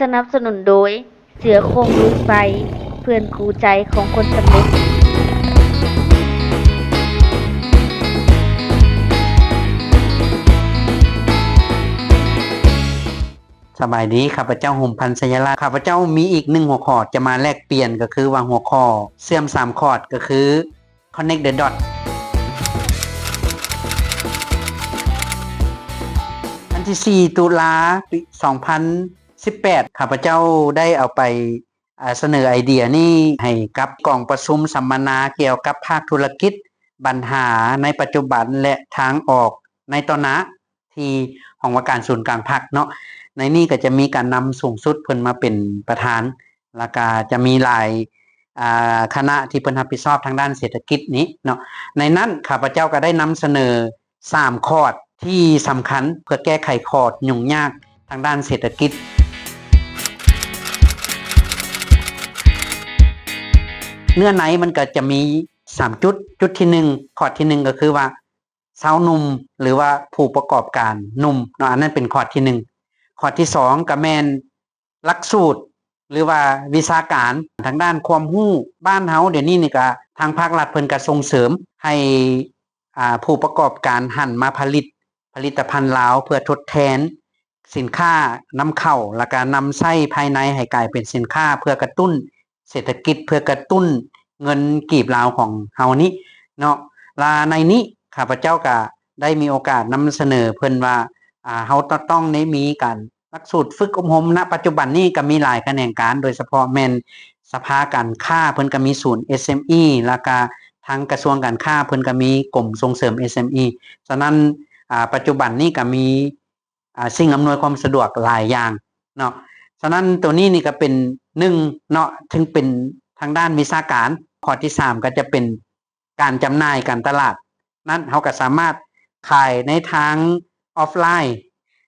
ສະໜັບສະໜູນໂດຍ ເສືອໂຄ່ງລຸຍໄຟ ເພື່ອນຄູ່ໃຈຂອງຄົນສຳເລັດ. ສະບາຍດີ, ຂ້າພະເຈົ້າ ຫົມພັນ ໄຊຍະລາດ. ຂ້າພະເຈົ້າມີອີກໜຶ່ງຫົວຂໍ້ຈະມາແລກປ່ຽນ, ກໍຄືວ່າຫົວຂໍ້ເຊື່ອມສາມຄອດ, ກໍຄື Connect the Dot. ວັນທີສີ່ ຕຸລາ ປີສອງພັນສິບແປດ ຂ້າພະເຈົ້າໄດ້ເອົາໄປ ອາ ສະເໜີໄອເດຍນີ້ໃຫ້ກັບກອງປະຊຸມສຳມະນາກ່ຽວກັບພາກທຸລະກິດ, ບັນຫາໃນປັດຈຸບັນ ແລະ ທາງອອກໃນຕໍ່ໜ້າ ທີ່ຫ້ອງວ່າການສູນກາງພັກເນາະ. ໃນນີ້ກໍຈະມີການນຳສູງສຸດເພິ່ນມາເປັນປະທານ ແລ້ວກໍຈະມີຫຼາຍ ອາ ຄະນະທີ່ເພິ່ນຮັບຜິດຊອບທາງດ້ານເສດຖະກິດນີ້ເນາະ. ໃນນັ້ນຂ້າພະເຈົ້າກໍໄດ້ນຳສະເໜີ ສາມຄອດທີ່ສຳຄັນເພື່ອແກ້ໄຂຂໍ້ຫຍຸ້ງຍາກທາງດ້ານເສດຖະກິດ. ເນື້ອໃນມັນກໍຈະມີສາມຈຸດ, ຈຸດທີໜຶ່ງ ຄອດທີໜຶ່ງກໍຄືວ່າຊາວໜຸ່ມ ຫຼືວ່າຜູ້ປະກອບການໜຸ່ມເນາະ, ອັນນັ້ນເປັນຄອດທີໜຶ່ງ. ຄອດທີສອງກໍແມ່ນ ຫຼັກສູດ ຫຼືວ່າວິຊາການທາງດ້ານຄວາມຮູ້. ບ້ານເຮົາດຽວນີ້ນີ້ກະ ທາງພາກລັດເພິ່ນກະສົ່ງເສີມໃຫ້ ອາ ຜູ້ປະກອບການຫັນມາຜະລິດຜະລິດຕະພັນລາວ ເພື່ອທົດແທນສິນຄ້ານຳເຂົ້າ ແລ້ວກະນຳໃຊ້ພາຍໃນໃຫ້ກາຍເປັນສິນຄ້າເພື່ອກະຕຸ້ນເສດຖະກິດ, ເພື່ອກະຕຸ້ນເງິນກີບລາວຂອງເຮົານີ້ເນາະ. ລະໃນນີ້ຂ້າພະເຈົ້າກະໄດ້ມີໂອກາດນຳສະເໜີເພິ່ນວ່າ ອາ ເຮົາຕ້ອງໄດ້ມີການ ຫຼັກສູດຝຶກອົບຮົມ. ນະປັດຈຸບັນນີ້ກໍມີຫຼາຍຂະແໜງການ, ໂດຍສະເພາະແມ່ນສະພາການຄ້າ ເພິ່ນກໍມີສູນ ເອສເອັມອີ ແລ້ວກະທາງກະຊວງການຄ້າ ເພິ່ນກໍມີກົມສົ່ງເສີມ ເອສເອັມອີ. ສະນັ້ນ ອາ ປັດຈຸບັນນີ້ກໍມີ ອາ ສິ່ງອຳນວຍຄວາມສະດວກຫຼາຍຢ່າງເນາະ. ສະນັ້ນໂຕນີ້ນີ້ກໍເປັນໜຶ່ງເນາະ, ເຖິງເປັນທາງດ້ານວິຊາການ. ຂໍ້ທີສາມກໍຈະເປັນ ການຈຳໜ່າຍການຕະຫຼາດນັ້ນ ເຮົາກໍສາມາດຂາຍໃນທາງອອຟລາຍ,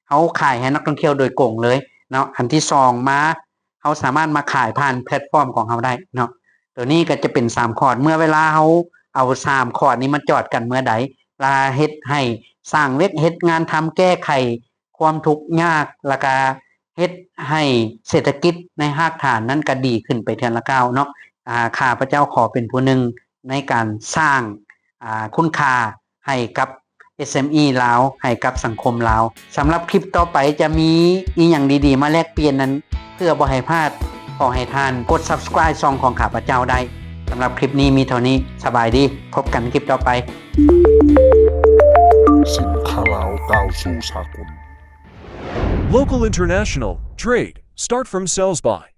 ເຮົາຂາຍໃຫ້ນັກທ່ອງທ່ຽວໂດຍກົງເລີຍເນາະ. ອັນທີສອງມາ ເຮົາສາມາດມາຂາຍຜ່ານແພລດຟອມຂອງເຮົາໄດ້ເນາະ. ໂຕນີ້ກໍຈະເປັນສາມຄອດ. ເມື່ອເວລາເຮົາເອົາສາມຄອດນີ້ມາຈອດກັນເມື່ອໃດ ລະເຮັດໃຫ້ສ້າງວຽກເຮັດງານທຳ, ແກ້ໄຂຄວາມທຸກຍາກ ລະກະເຮັດໃຫ້ເສດຖະກິດໃນຮາກຖານນັ້ນກະດີຂຶ້ນໄປເທື່ອລະກ້າວເນາະ. ອາ ຂ້າພະເຈົ້າຂໍເປັນຜູ້ໜຶ່ງ ໃນການສ້າງ ອາ ຄຸນຄ່າໃຫ້ກັບ ເອສເອັມອີ ລາວ, ໃຫ້ກັບສັງຄົມລາວ. ສຳລັບຄລິບຕໍ່ໄປຈະມີອີ່ຫຍັງດີໆມາແລກປ່ຽນນັ້ນ ເພື່ອບໍ່ໃຫ້ພາດ, ຂໍໃຫ້ທ່ານກົດ Subscribe ຊ່ອງຂອງຂ້າພະເຈົ້າໄດ້. ສຳລັບຄລິບນີ້ມີເທົ່ານີ້. ສະບາຍດີ. ພົບກັນຄລິບຕໍ່ໄປ. ສິນຄ້າລາວກ້າວສູ່ສາກົນ. Local, international, trade. Start from sells by.